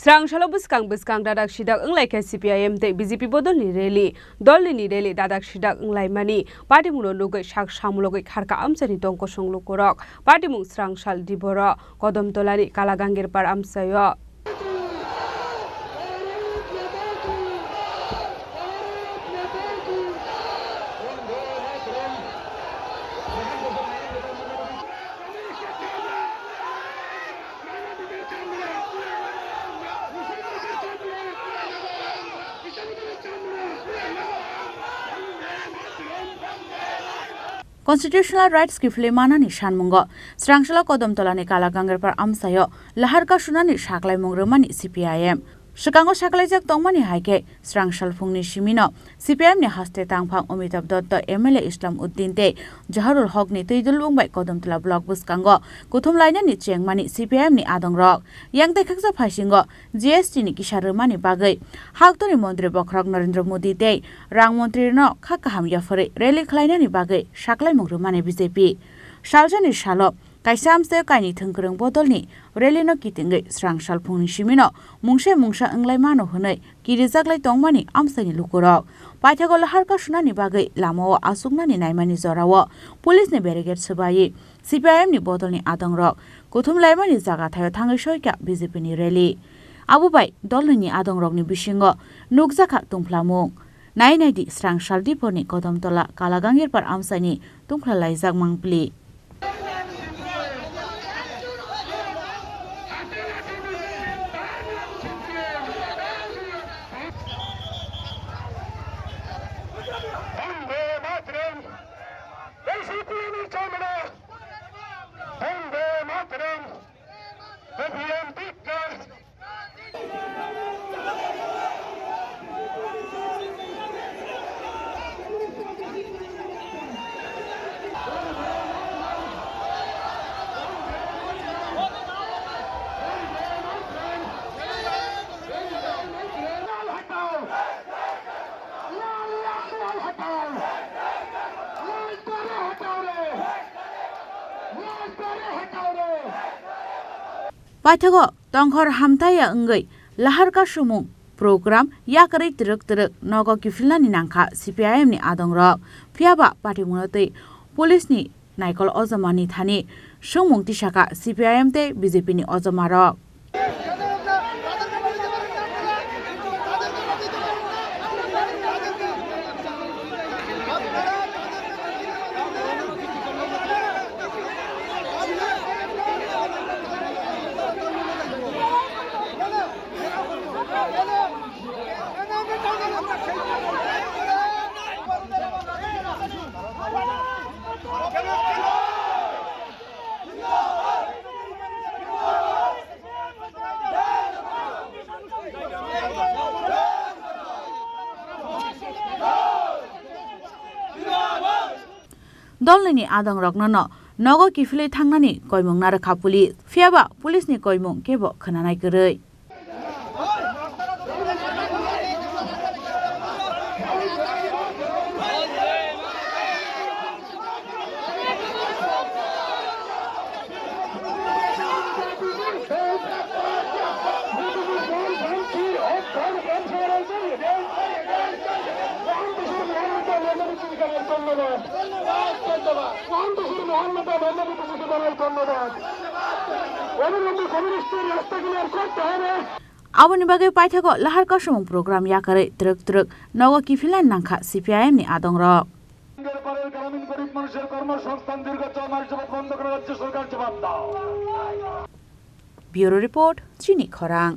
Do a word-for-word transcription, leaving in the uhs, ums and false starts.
Swrang salo bwskang bwskang dadak sidak wnglaikha C P I M tei B J P bodolni rally. Dolnini rally dadak sidak wnglaimani patimungno nugwi sak samulogwi kharkha amchaini tongkosong lukurok. Patimung swrang sal diboro Kodamtolani Kalagangirpar amchaio. Constitutional rights kiphilwi manani sanmungo Swrang salo Kodamtolani Kalagangirpar amchaio lahar kasunani saklaimung rwmani C P I M. Swkango saklaijak tongmani hai khe Swrang salphungni simino C P I M ni haste tangphang Amitabh Dutta, M L A Islam Uddin tei Zaharul Hok ni twi dulbung bai Kodamtola block bwskango kuthum lainani chengmani C P I M ni adongrok. Yang tei khaksa phaisingo G S T ni kisa rwmani bagwi haktorni montri bokhorok Narendra Modi tei rang montri no kha kaham yapharwi rally khlainani bagwi saklaimung rwmani B J P. Salsani salo kaisa amchaio kainwi thwngkwrwng bodolni rally no kitingwi Swrang salphungni simino mungsa mungsa wnglai mano hwnwi kirijaklai tongmani amchaini lukurok. Paithago lahar kasunani bagwi lamao achuknani naimani jorao police ni barricade swbaiwi C P I M ni bodolni adongrok kuthum laimani jaga thaio thangwi soikha B J P ni rally. Abo bai dolnini adongrokni bisingo nukjakha tungphlamung. Nai naidi Swrang sal diporni Kodamtola Kalagangirpar amchaini tungphla laijak mangpili. Vande Mataram! Vande Mataram! Paithago tongkhor hamtaiya wngwi lahar kasumung program yakarwi twrwk twrwk nogo kiphilnani nangkha C P I M ni adongrok. Phiyaba patimungno tei police ni naikol ojomani thani swngmung tisakha C P I M tei B J P ni ojomarok. Dolnini adongrokno no nogo kiphilwi thangnani koimung narwkha police, phiyaba police ni koimung kebo khwnanai kwrwi. Aboni bagwi paithago lahar kasumung program yakarwi twrwk twrwk nogo kiphilnani nangkha C P I M ni adongrok. গ্রামীণ গরিব মানুষের কর্মসংস্থান দীর্ঘ ছয় মাস যাবত বন্ধ করে রাজ্য সরকার জবাব দাও। Bureau report, Chini Khorang.